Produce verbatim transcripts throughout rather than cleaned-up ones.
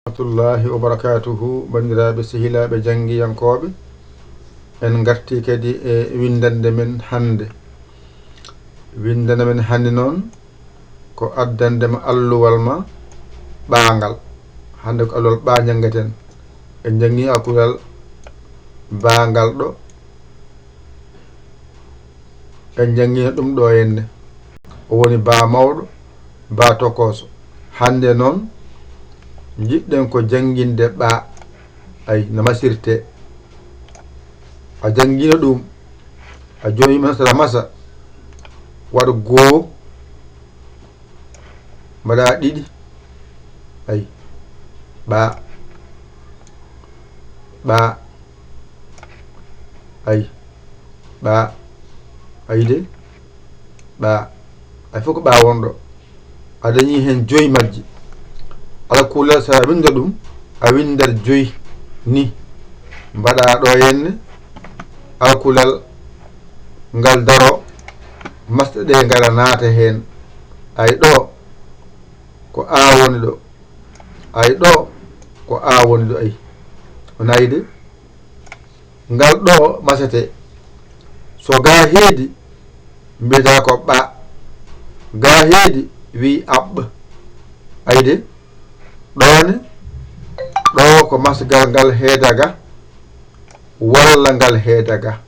Rahmatullahi wa barakatuhu, banndiraaɓe, sehilaaɓe, janngiyankooɓe, en ngartii kadi e winndannde men hannde. Winndannde men hannde noon ko addande ma alluwal ma ɓaangal. Hannde ko alluwal ɓaa njanngeten. En njanngi alkulal baangal ɗo. En njanngiino ɗum ɗo henne. O woni baa mawɗo, baa tokooso. Hannde noon, njiɗɗen ko jannginde ɓaa. Ay, no masirtee. A janngiino ɗum. A joomi masara masa. Waɗ goo. Mbaɗa ɗiɗi. Ay. Ɓaa. Ɓaa. Ay. Ɓaa. Ay de. Ɓaa. Ay fof ko ɓaa wonɗo. A dañi heen joy majji. Alkulal, so a winnda ɗum, a winndat joy ni. Mbaɗa ɗo henne. Alkulal ngal daro. Masɗe ɗe ngara naata heen. Ay ɗo. Ko aa woni ɗo. Ay ɗo. Ko aa woni ɗo. Ay. O nayi de. Ngal ɗoo masete. So gaa heedi, mbiyataa ko ɓa. Gaa heedi, wi'i aɓɓ. Ay de. Ɗoo ne, ɗoo ko masgal ngal heeda ga, walla ngal heeda ga.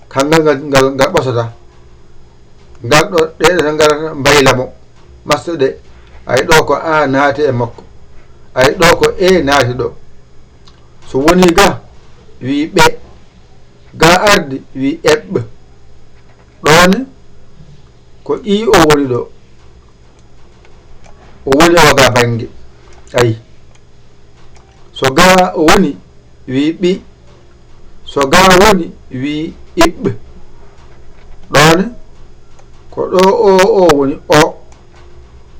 Kanngal ngal, ngal, ngal ɓosata. Ngal ɗoo, ɗee ɗoo tan ngarata mbayla mo. Masɗe ɗe. Ay ɗoo ko A naati e makko. Ay ɗoo ko E naati ɗoo. So wonii ga, wi'i ɓe. Ga ardi, wi'i eɓɓ. Ɗoo ne, ko I o woni ɗoo. O woni oo gaa bannge. Ay. So gaa o woni, wi'i ɓi. So gaa woni, wi'i iɓɓ. Ɗoo ne, ko ɗoo oo, oo woni o.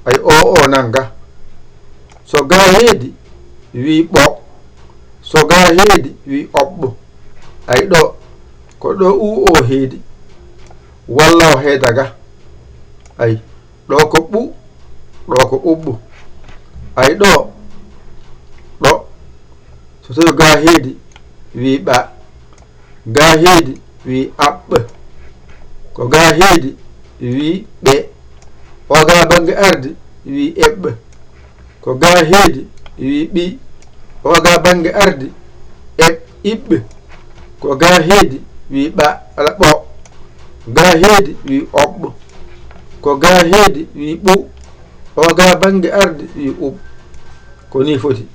Ay, oo, oo nan ga. So gaa heedi, wi'i ɓo. So gaa heedi, wi'i oɓɓ. Ay ɗoo, ko ɗoo uu oo heedi. Walla o heeda ga. Ay. Ɗoo ko ɓu, ɗoo ko uɓɓu. Ay ɗoo, ɗo. So tawii gaa heedi, wi'i ɓa. Gaa heedi, wi'i aɓɓ. Ko gaa heedi, wi'i ɓe. Oo gaa bannge ardi, wi'i eɓɓ. Ko gaa heedi, wi'i ɓi. Oo gaa bannge ardi, eɓ, iɓɓ. Ko gaa heedi, wi'i ɓa, ala ɓo. Gaa heedi, wi'i oɓɓ. Ko gaa heedi, wi'i ɓu. Oo gaa bannge ardi, wi'i uɓ. Ko nii foti.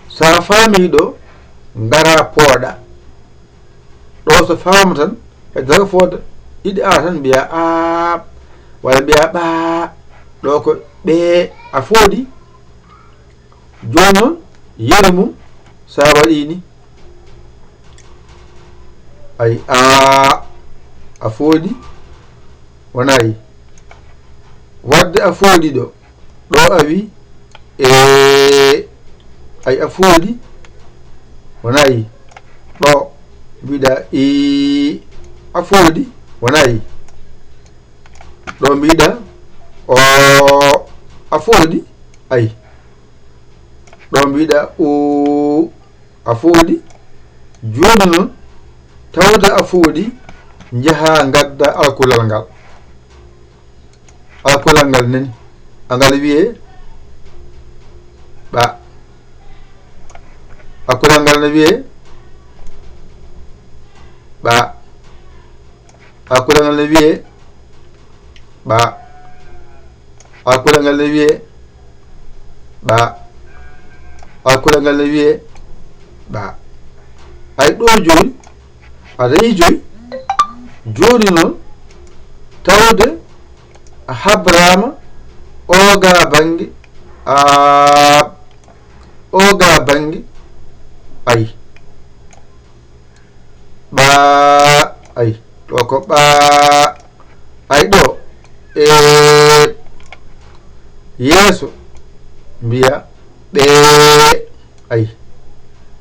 So a faamii ɗoo, ngaraa pooɗaa. Ɗoo so faama tan, heddata ko fooda. Yiɗi ara tan mbiyaa aaɓ, walla mbiyaa ɓaa. Ɗoo ko ɓee, a foodi. Jooni noon, yeru mum, so a waɗii ni. Ay, aa, a foodi, wonaa yi. Wadde a foodi ɗoo. Ɗoo a wi, ee, ay, a foodi, wonaa yi. Ɗoo, mbiɗa, ii, a foodi, wonaa yi. Ɗoo mbiɗa, oo, a foodi, ay. Ɗoo mbiɗa, uu, a foodi. Jooni non, tawde a foodi, njahaa ngaddaa alkulal ngal. Alkulal ngal nani, angal wi'ee ɓa. Alkulal ngal no wi'ee ɓa. Alkulal ngal no wi'ee ɓa. Alkulal ngal no wi'ee ɓa. Alkulal ngal no wi'ee ɓa. Ay ɗoo jooni, a dañii joy. Jooni non, tawde a habraama oo gaa bannge, aa, oo gaa bannge, ay. Ɓaa, ay, ɗoo ko ɓaa, ay, ɗoo, ee, yeeso, mbiya, ɓee, ay,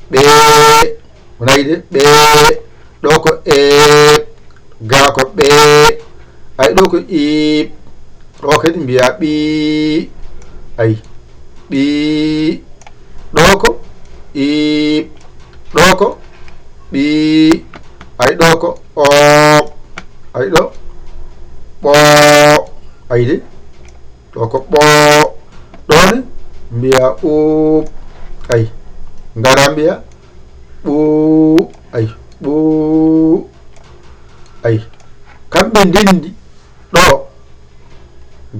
ɓee, wonaa yi de, ɓee, ɗoo ko ee, gaa ko ɓee, ay, ɗoo ko iip, ɗoo kadi mbiya ɓii, ay, ɓii, Iip. Ɗoo ko ɓii. Ay, ɗoo ko oob. Ay, ɗoo ɓoo. Ay de. Ɗoo ko ɓoo. Ɗoo ne mbiya uup. Ay. Ngara mbiya ɓuu. Ay, ɓuu. Ay. Kamɓe ndenndi ɗoo.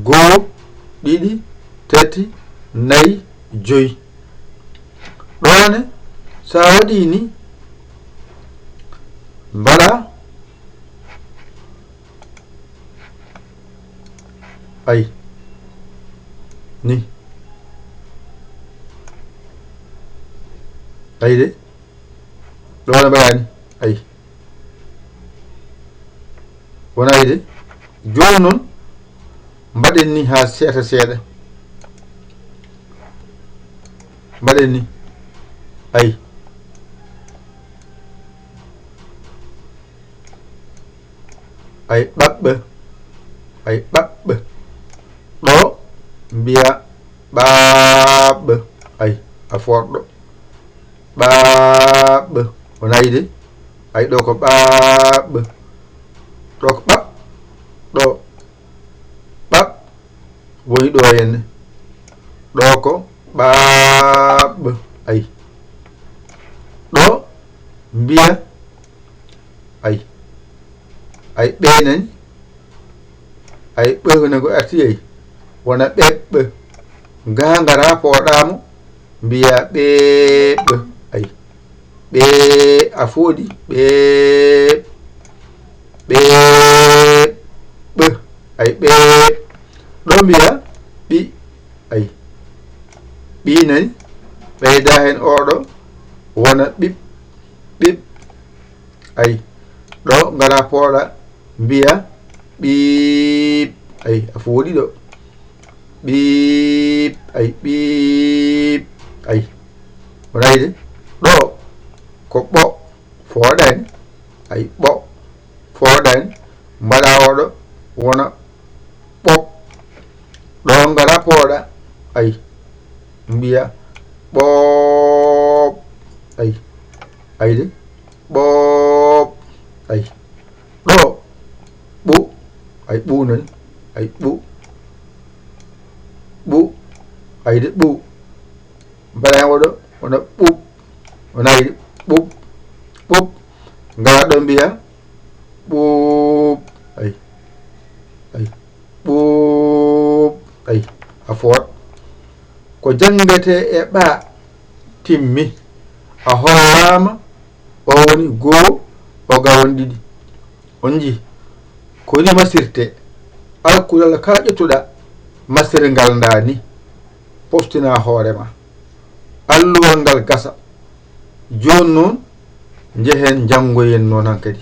Goo, ɗiɗi, tati, nayi, joyi. Ɗoo ne, so a waɗii ni, mbaɗa, ay, ni. Ay de. Ɗoo ne mbaɗa ni. Ay. Wonay de. Jooni non, mbaɗen ni haa seeɗa seeɗa. Mbaɗen ni. Ay. Ay, ɓaɓɓe. Ay, ɓaɓɓe. Ɗoo mbiya ɓaaɓɓe. Ay, a fooɗɗo. Ɓaaɓɓe. Wonay de. Ay, ɗoo ko ɓaaɓɓe. Ɗoo ko ɓaɓ. Ɗoo ɓaɓ. Woni ɗoo henne. Ɗoo ko ɓaaɓɓe. Ay. Ɗoo mbiya. Ay. Ay, ɓee nani. Ay, ɓe wona ko arti, ay. Wona ɓeɓɓe. Gaa ngara pooɗaamo, mbiya ɓeɓɓe. Ay. Ɓee, a fooɗi. Ɓee. Ɓee. Ɓe. Ay, ɓee. Ɗoo mbiya ɓi. Ay. Ɓii nani. Ɓeyda hen ooɗo. Wona ɓiɓ. Ɓiɓ. Ay. Ɗoo ngara pooɗa. Mbiya ɓiip. Ay, a fooɗi ɗoo. Ɓiip. Ay, ɓiip. Ay. Wonay de. Ɗoo ko ɓo. Fooɗani. Ay, ɓo. Fooɗani. Mbaɗa ooɗo. Wona ɓoɓ. Ɗoo ngara pooɗa. Ay. Mbiya ɓooɓ. Ay. Ay de. Ɓooɓ. Ay. Ɗoo. Ɓu. Ay, ɓu non. Ay, ɓu. Ɓu. Ay de, ɓu. Mbaɗa hen oɗo, wona ɓuuɓ. Wona yiɗi ɓuuɓ, ɓuuɓ. Ngara ɗo mbiya ɓuuɓ. Ay. Ay. Ɓuuɓ. Ay. A foot. Ko janngetee e ɓaa timmi. A hollaama o woni goo, o ga woni ɗiɗi. On njii? Ko ni masirtee. Alkulal kala ƴettuɗaa masirngal ndaa ni, poftinaa hoore maa. Alluwal ngal gasa. Jooni non, njehen njanngoyen non hankadi.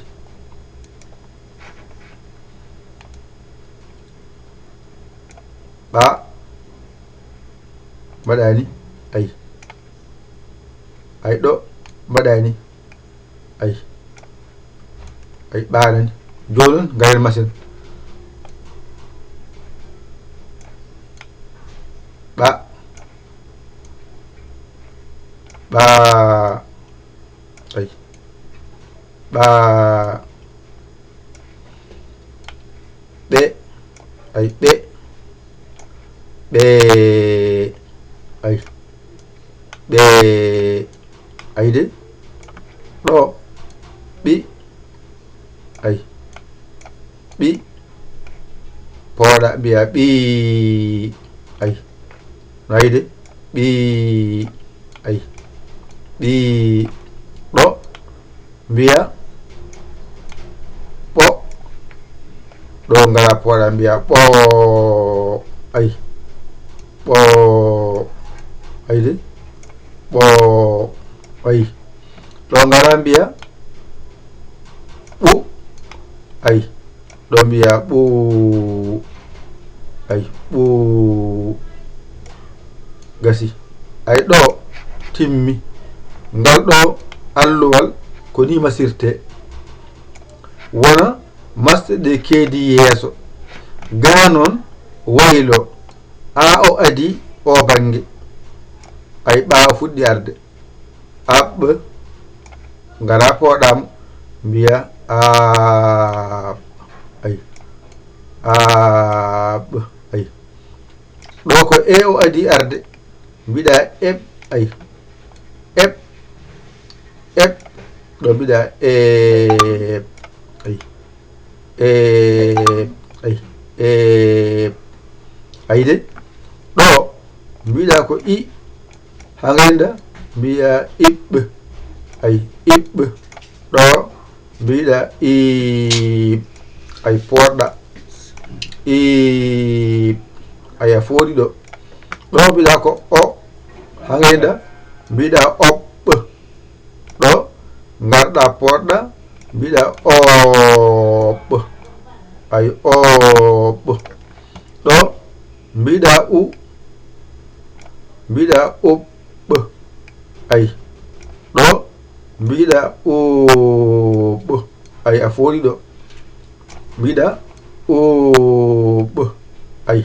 Ɓaa, mbaɗaa ni, ay. Ay ɗo, mbaɗaa ni. Ay. Ay, ɓaa nani. Jooni non, ngaren masin. Ɓaa. Ɓaa. Ay. Ɓaa. Ɓe. Ay, ɓe. Ɓee. Ay. Ɓee. Ay de. Ɗo. Ɓi. Ay. Ɓi. Pooɗa mbiya ɓii. Ay. No ay de? Ɓii. Ay. Ɓii. Ɗo. Mbiya ɓo. Ɗo ngara pooɗa mbiya ɓoo. Ay. Ɓoo. Ay de? Ɓoo. Ay. Ɗo ngara mbiya ɓu. Ay. Ɗo mbiya ɓuu. Ay, ɓuu. Gasi. Ay, ɗo timmi. Ngal ɗo alluwal ko ni masirtee. Wona masɗe ɗe keedi yeeso. Gaa non waylo. Aa o adii oo bannge. Ay, ɓaa o fuɗɗi arde. aɓɓ, ngara pooɗa mo, mbiya aaɓ, ay, aaɓ, ay. Ɗoo ko e o adii arde, mbiɗa eɓ, ay, eɓ, eɓ, ɗoo mbiɗa eɓ, ay, eɓ, ay, eɓ, ay de. Ɗoo mbiɗa ko i, haa ngannda, mbiɗa iɓɓ, ay, iɓɓ, ɗoo mbiɗa iiɓ, ay, pooɗɗa, iiɓ, ay, a fooɗi ɗoo. Ɗoo mbiɗa ko o, haa ngannda, mbiɗa oɓɓ, ɗoo ngarɗa pooɗɗa, mbiɗa ooɓ, ay, ooɓ, ɗoo mbiɗa u, mbiɗa uɓɓ, ay, ɗoo mbiɗa uɓɓ, ay, a fooɗi ɗoo, mbiɗa uɓɓ, ay.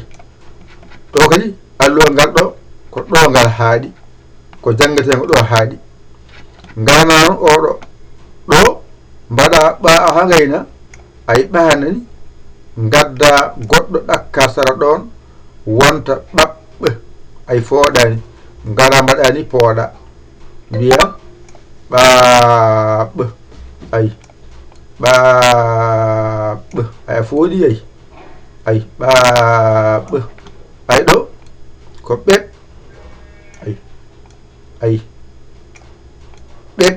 Ɗoo kadi alluwal ngal ɗoo, ko ɗoo ngal haaɗi, ko janngetee ko ɗoo haaɗi. Ngarana non oo ɗoo, ɗoo mbaɗa ɓaa a haa ngayna, ay, ɓaa nani, ngadda goɗɗo ɗakka sara ɗon, wonta ɓaɓɓ, ay, fooɗani, ngara mbaɗani pooɗa, mbiya ɓaaɓ, ay, ɓaaɓ, ay, a fooɗi, ay, ay, ɓaaɓ, ay, ɗoo ko ɓeɓ, ay, ay, ɓeɓ,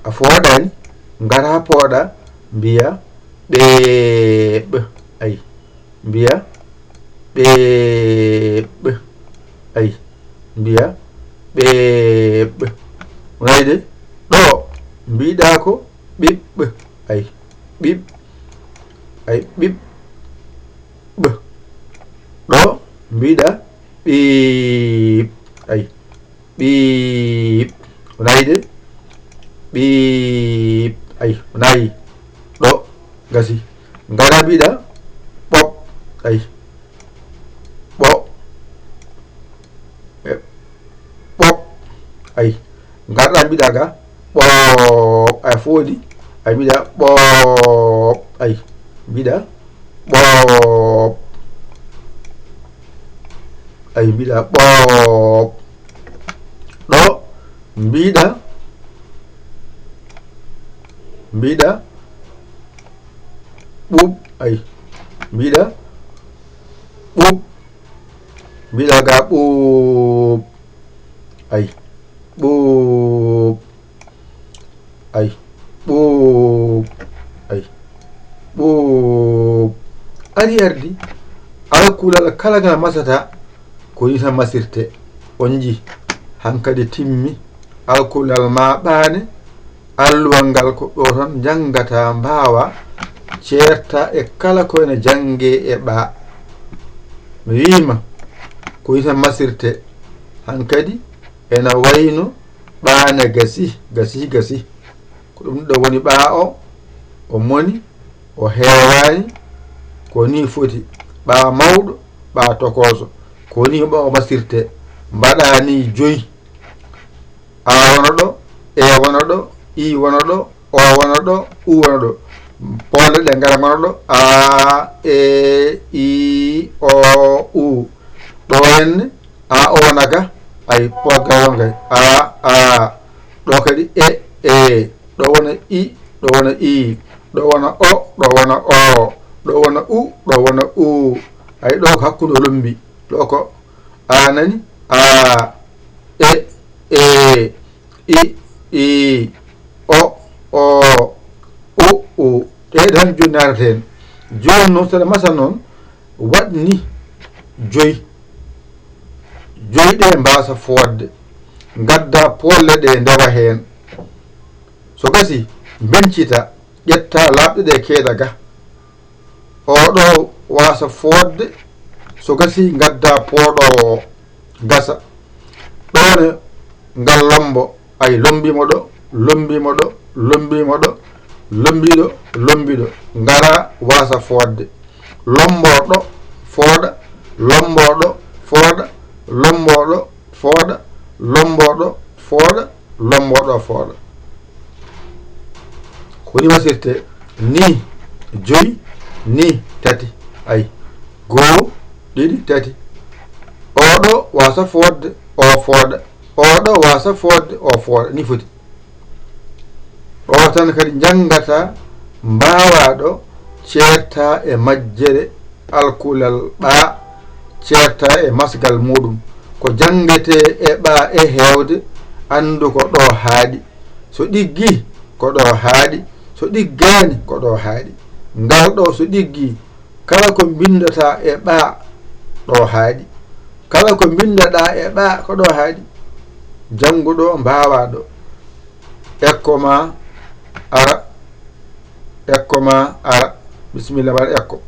a fooɗani, ngara pooɗa, mbiya ɓeeɓ, ay, mbiya ɓeeɓ, ay, mbiya ɓeeɓ. Wonay de, ɗoo mbiɗa ko ɓiɓɓ, ay, ɓiɓ, ay, ɓiɓɓ. Ɗoo mbiɗa ɓiiɓ, ay, ɓiiɓ, o nayi de, ɓiiɓ, ay, o nayi, ɗoo gasi. Ngara mbiɗa ɓoɓ, ay, ɓo, e, ɓoɓ, ay. Ngarɗa mbiɗa ga ɓooɓ, ay, fooɗi, ay, mbiɗa ɓooɓ, ay, mbiɗa ɓooɓ, ay, mbiɗa ɓooɓ. Ɗoo mbiɗa, mbiɗa ɓuuɓ, ay, mbiɗa ɓuuɓ, mbiɗa ga ɓuuɓ, ay, ɓuuɓ, ay, ɓuuɓ, ay, ɓuuɓ. Ari ardi, alkulal kala ngal masata, ko nii tan masirte. On njii, hankadi timmi alkulal maa ɓaane, alluwal ngal ko ɗoo tan njanngata, mbaawa ceerta e kala ko ene janngee e ɓaa. Mi wi'i ma, ko nii tan masirte, hankadi ena wayno ɓaane gasi, gasi, gasi. Ko ɗum ɗoo woni ɓaa o, o moni, o heewaani, ko nii foti, ɓaa mawɗo, ɓaa tokooso, ko nii ɓaa o masirte, mbaɗaa nii joyi, A wona ɗoo, E wona ɗoo, I wona ɗoo, O wona ɗoo, U wona ɗoo. Poonle ɗe ngara ngona ɗoo, A, E, I, O, U. Ɗoo henne, A o wona ga, ay, pogga won kay. A, A. Ɗoo kadi E, E. Ɗoo wona I, ɗoo wona I. Ɗoo wona O, ɗoo wona O. Ɗoo wona U, ɗoo wona U. Ay, ɗoo ko hakkunde o lombi. Ɗoo ko A nani, A. E, E. I, I. O, O. U, U. Ɗee tan jooni naatata heen. Jooni noon, so ɗe masa noon, waɗ ni joyi. Joyi ɗee mbaasa fooɗde. Ngaddaa poolle ɗee ndewa heen. So gasii, mbencita, ƴettaa laaɓɗe ɗee keeda ga. Oo ɗoo waasa fooɗde, so gasii ngaddaa pooɗoowo o, gasa. Ɗoo ne ngal lommbo, ay, lommbii mo ɗoo, lommbii mo ɗoo, lommbii mo ɗoo, lommbii ɗoo, lommbii ɗoo. Ngaraa waasa fooɗde. Lommbo ɗoo, fooɗa, lommbo ɗoo, fooɗa, lommbo ɗoo, fooɗa, lommbo ɗoo, fooɗa, lombo ɗo fooɗa. Ko ni wasirte, ni, joy, ni, tati, ay, goo, ɗiɗi, tati. Oɗo wasa fodde, o fooɗa. Oɗo wasa fodde, o fooɗa. Ni foti. Ɗo tan kadi njanngataa, mbaawaa ɗo ceertaa e majjere alkulal ɓaa, ceertaa e masgal muuɗum. Ko janngetee e ɓaa e heewde, anndu ko ɗo haaɗi. So ɗiggii, ko ɗo haaɗi. So ɗiggaani, ko ɗo haaɗi. Ngal ɗo so ɗiggii, kala ko mbinndataa e ɓaa, ɗo haaɗi. Kala ko mbinndaɗaa e ɓaa, ko ɗo haaɗi. Janngu ɗo, mbaawaa ɗo. Ekko maa ara, ekko maa ara. Bisimilla, mbaɗa ekko.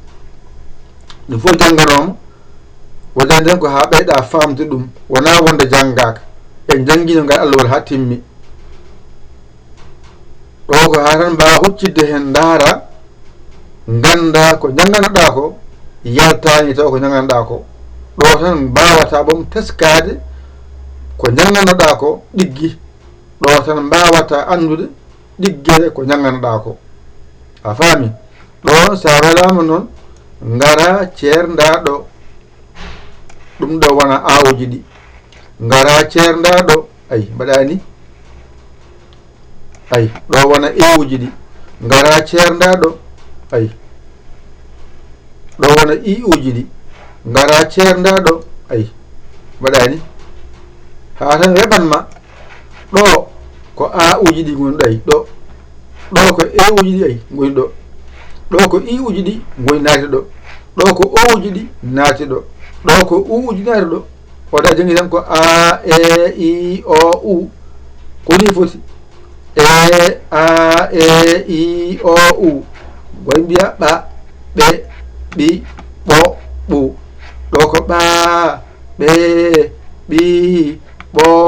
Ɗum fof jannganooma, waɗande ko haa ɓeyɗa faamde ɗum. Wonaa wonde janngaaka. En janngino ngal allowal haa timmi. Ɗo ko haa tan mbaawa huccitde heen, ndaara, ngannda ko njannganoɗaa ko, yaltaani taw ko njannganoɗaa ko. Ɗo tan mbaawata boom teskaade ko njannganoɗaa ko ɗiggi. Ɗo tan mbaawata anndude ɗiggere ko njannganoɗaa ko. A faami? Ɗoon, so a welaama noon, ngara ceerndaa ɗo. Ɗum ɗo wona aawuji ɗi. Ngara ceerndaa ɗo. Ay, mbaɗaa ni. Ay, ɗo wona eewuji ɗi. Ngara ceerndaa ɗo. Ay. Ɗo wona ii'uji ɗi. Ngara ceerndaa ɗo. Ay. Mbaɗaa ni. Haa tan weɓan ma. Ɗo ko aa'uji ɗi ngoni ɗo. Ay, ɗo. Ɗo ko eewuji ɗi. Ay, ngoni ɗo. Ɗo ko ii'uji ɗi ngoni naati ɗo. Ɗo ko oowuji ɗi naati ɗo. Ɗo ko uu'uji naati ɗo. Oɗa janngi tan ko a, e, i, o, u. Ko ni foti. E, a, e, i, o, u. Way mbiya ɓa, ɓe, ɓi, ɓo, ɓu. Ɗo ko ɓa, ɓe, ɓi, ɓo,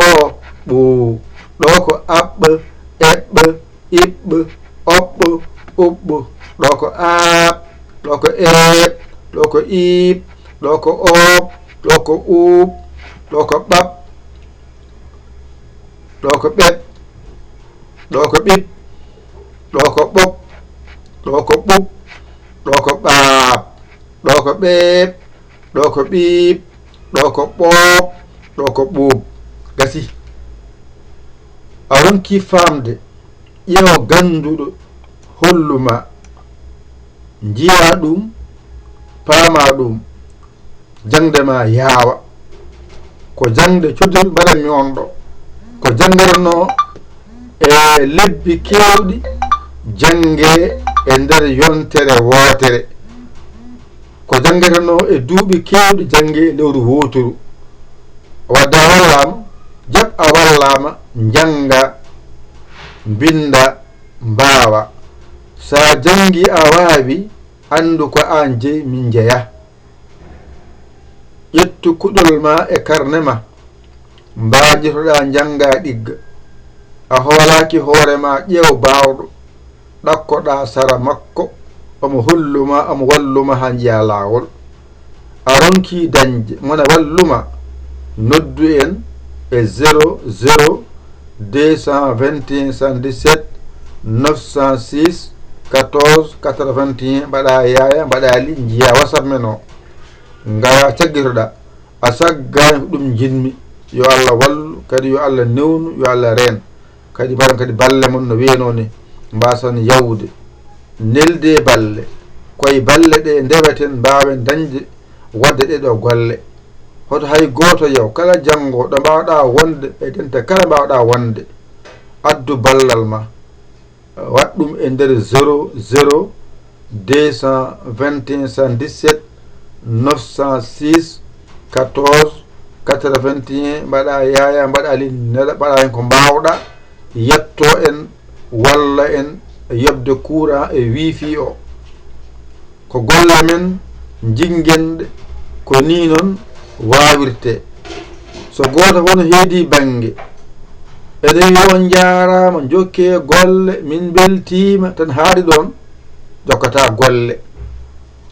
ɓu. Ɗo ko aɓ, eɓ, iɓ, oɓ, uɓ. Ɗo ko aaɓ, ɗo ko eeɓ, ɗo ko iiɓ, ɗo ko ooɓ, ɗo ko uuɓ, ɗo ko ɓaɓ, ɗo ko ɓeɓ, ɗo ko ɓiɓ, ɗo ko ɓoɓ, ɗo ko ɓuɓ, ɗo ko ɓaaɓ, ɗo ko ɓeeɓ, ɗo ko ɓiiɓ, ɗo ko ɓooɓ, ɗo ko ɓuuɓ. Gasi. A ronki faamde. Ƴeew gannduɗo hollu ma. Njiyaa ɗum, paamaa ɗum. Jaŋde maa yaawa. Ko jaŋde codel mbaɗanmi on ɗo. Ko janngetenoo e lebbi keewɗi, janngee e nder yontere wootere. Ko janngetenoo e duuɓi keewɗi, janngee e lewru wooturu. Wadde a wallaama, jaɓ a wallaama, njannga, mbinnda, mbaawa. So a janngii a waawi, anndu ko aan jeyi, min njeyaa. Ƴettu kuɗol maa e karne maa. Mbaajitoɗaa njanngaa ɗigga. A hoolaaki hoore maa, ƴeew baawɗo. Ɗakkoɗaa sara makko, omo hollu maa, omo wallu maa haa njiyaa laawol. A ronkii dañde, mo na wallu maa, noddu en e zéro zéro deux cent vingt et un soixante-dix-sept neuf cent six quatorze quatre-vingt-un, mbaɗaa yaaya, mbaɗaa li, njiyaa WhatsApp men o. Ngaraa caggitoɗaa. A saggaani ko ɗum njiɗmi. Yo Allah wallu, kadi yo Allah newnu, yo Allah reen. Kadi mbaɗon kadi balle mon no wiyanoo ni, mbaasan yawude. Neldee balle. Ko e balle ɗe ndeweten, mbaawen dañde, waɗde ɗee ɗoo golle. Hoto hay gooto yaw. Kala janngo ɗo mbaawɗaa wonde, e dente kala mbaawɗaa wonde, addu ballal ma. Waɗ ɗum e nder zéro zéro deux cent vingt et un soixante-dix-sept neuf cent six quatorze quatre-vingt-un, mbaɗaa yaaya, mbaɗaa li, nela, mbaɗaa heen ko mbaawɗaa, yettoo en, walla en e yoɓde courant e wifi o. Ko golle men njinngenɗe, ko nii non waawirtee. So gooto fof no heedii bannge, eɗen wiya on njaaraama, njokkee golle, min mbeltiima, tan haaɗi ɗoon, jokkata golle.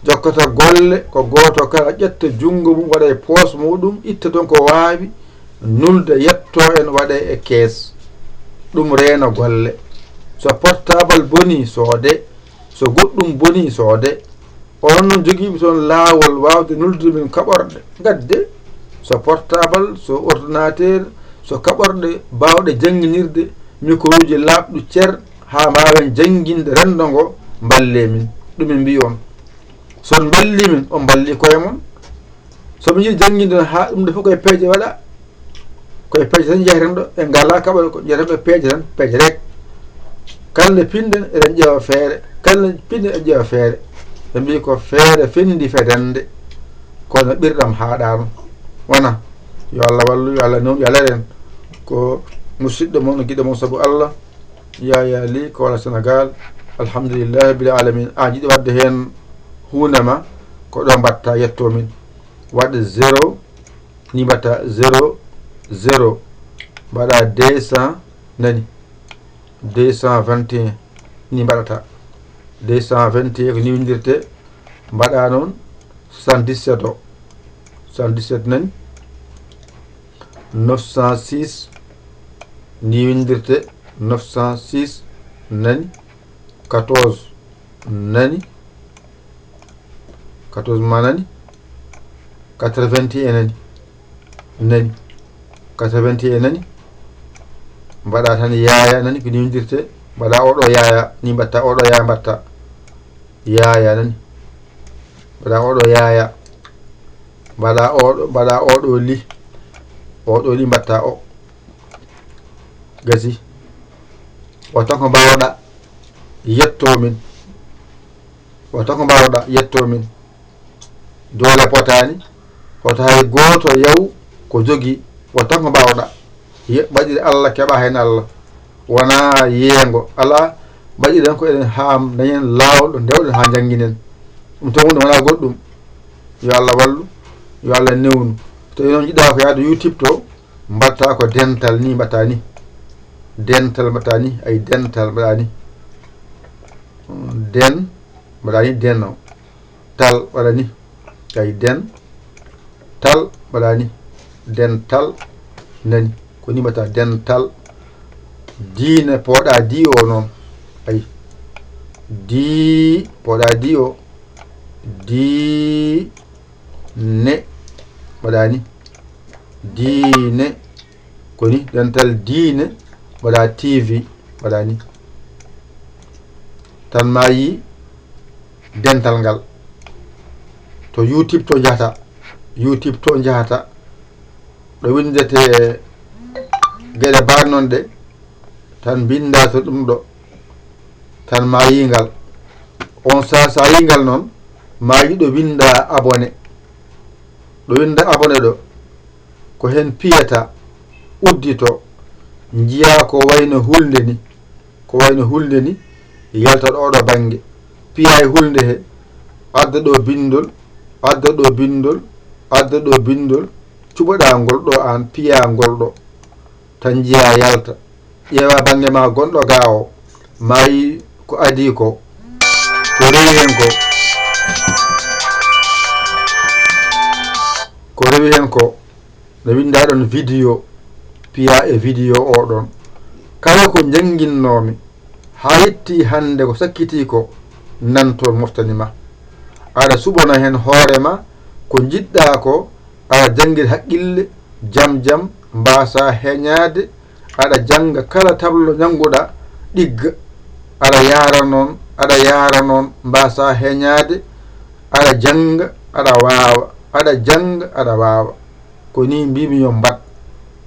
Jokkata golle ko gooto kala ƴetta junngo mum, waɗa e poos muuɗum, itta toon ko waawi, nulda, yettoo en, waɗa e kees. ɗum reena golle. So portable bonii, soodee. So goɗɗum bonii, soodee. Onon non jogiiɓe toon laawol waawde nuldude min kaɓorɗe, ngaddee. So portable, so ordinateur, so kaɓorɗe baawɗe jannginirde, mikroji laaɓɗi cer, haa mbaawen jannginde renndo ngo, mballee min. Ɗum min mbi'i on. So on mballii min, on mballii ko'e mon. So mi yiɗi jannginde on haa ɗum ɗo fof koye peeje waɗa, koye peeje tan njeheten ɗo, ɓe ngalaa kaɓa ko njeheten ɓe peeje tan, peeje rek. Kala nde pinɗen, eɗen ƴeewa feere, kala nde pinɗen, eɗen ƴeewa feere. Ɓe mbii ko feere fenndi fedande, kono ɓirɗam haaɗaama. Wona, yo Allah wallu, yo Allah newnu, yo Allah reen. Ko musiɗɗo mon, giɗo mon sabu Allah. Yaya Ly ko walla Sénégal. Alhamdulillahi rabbil alamin. A jiɗi wadde heen huunde ma, ko ɗo mbatta yetto min. Waɗ zéro, ni mbatta zéro, zéro. Mbaɗa deux cents, nani? Deux cent vingt et un, ni mbaɗata. Deux cent vingt et un ko ni windirte. Mbaɗa noon soixante-dix-sept o. Soixante-dix-sept nani? Neuf cent six, ni windirte, neuf cent six nani, quatorze nani, quatorze ma nani, quatre-vingt-un nani, nani, quatre-vingt-un nani, mbaɗa tan yaya nani, ko ni windirte, mbaɗa oɗo yaya, ni mbatta oɗo yaya mbatta, yaya nani, mbaɗa oɗo yaya, mbaɗa oɗo, mbaɗa oɗo li, oɗo li mbatta o. Gasi. Wata ko mbaawɗa yetto min. Wata ko mbaawɗa yetto min. Doole potaani. Wata hay gooto yaw ko jogi. Wata ko mbaawɗa. Ye-, waɗir Allah, keɓa heen Allah. Wonaa yeengo. Alaa, waɗiren ko eɗen haam, dañen laawol ɗo ndewɗen haa njannginen. Ɗum tan woni, wonaa goɗɗum. Yo Allah wallu, yo Allah newnu. So tawii noon njiɗaa ko yahde YouTube to, mbaɗta ko dental ni, mbaɗta ni. Dental mbaɗta ni, ay dental mbaɗa ni. Den, mbaɗa ni, den o. Tal mbaɗa ni, ay den. Tal mbaɗa ni, dental nani. Ko ni mbaɗta dental. Diine pooɗa di o noon. Ay. Di pooɗa di o. Di ne mbaɗa ni. Diine. Ko ni dental diine mbaɗa T V mbaɗa ni. Tan ma yi dental ngal. To YouTube to njahata. YouTube to njahata. Ɗo winndetee geɗe baaɗe non ɗe, tan mbinndaa to ɗum ɗo, tan ma yii ngal. On saa'i, so a yii ngal non, ma yiɗo winnda abonné. Ɗo winnda abonné ɗo, ko heen piyata, uddito, njiyaa ko wayno hulnde ni. Ko wayno hulnde ni, yalta ɗo, ɗo bannge. Piyaa e hulnde he, adda ɗo binndol, adda ɗo binndol, adda ɗo binndol, cuɓoɗaa ngol ɗo aan, piyaa ngol ɗo. Tan njiyaa yalta. Ƴeewaa bannge maa gonɗo gaa o, maayi ko adii ko, ko rewi heen ko, ko rewi heen ko. No winndaa ɗon vidéo, piyaa e vidéo o ɗon. Kala ko njannginnoomi, haa yettii hannde ko sakkitii ko, nan toon moftani ma. Aɗa suɓana heen hoore ma ko njiɗɗaa ko, aɗa janngir haqqille, jam jam, mbaasaa heñaade, aɗa jannga kala tablo njannguɗaa, ɗigga, aɗa yaara noon, aɗa yaara noon, mbaasaa heñaade, aɗa jannga, aɗa waawa, aɗa jannga, aɗa waawa. Ko nii mbiimi yo mbaɗ.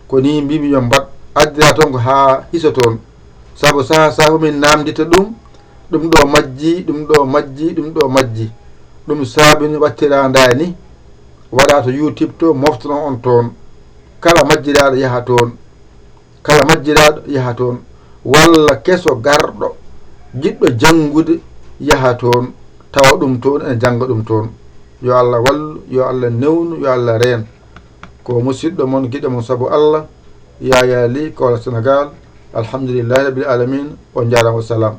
Ko nii mbiimi yo mbaɗ. Addiraa toon ko haa hiso toon. Sabu sahaa sahaa fof min naamndita ɗum, ɗum ɗo majjii, ɗum ɗo majjii, ɗum ɗo majjii. Ɗum saabi no waɗtiraa ndaa ni. Waɗaa to YouTube to, moftano on toon. Kala majjiraaɗo yaha toon. Kala majjiraaɗo yaha toon, walla keso garɗo, jiɗɗo janngude, yaha toon, tawa ɗum toon, ene jannga ɗum toon. Yo Allah wallu, yo Allah newnu, yo Allah reen. Ko musiɗɗo mon, giɗo mon sabu Allah, Yaya Ly, Kaolack, Sénégal. Alhamdulillahi Rabbil Alamin. On njaaraama, wassalam.